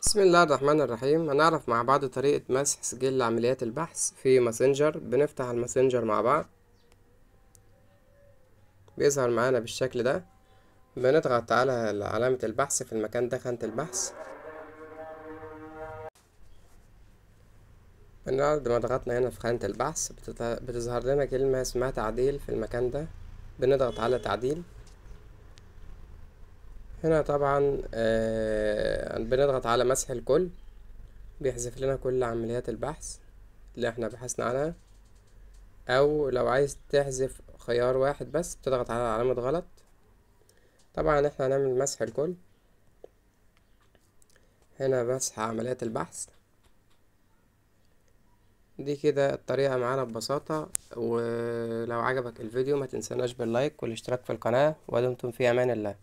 بسم الله الرحمن الرحيم. هنعرف مع بعض طريقة مسح سجل عمليات البحث في ماسنجر. بنفتح الماسنجر مع بعض، بيظهر معانا بالشكل ده. بنضغط على علامة البحث في المكان ده، خانة البحث. بعد ما ضغطنا هنا في خانة البحث بتظهر لنا كلمة اسمها تعديل في المكان ده، بنضغط على تعديل. هنا طبعا بنضغط على مسح الكل، بيحذف لنا كل عمليات البحث اللي احنا بحثنا عنها. او لو عايز تحذف خيار واحد بس بتضغط على علامة غلط. طبعا احنا هنعمل مسح الكل. هنا مسح عمليات البحث. دي كده الطريقة معانا ببساطة. ولو عجبك الفيديو ما تنساناش باللايك والاشتراك في القناة، ودمتم في امان الله.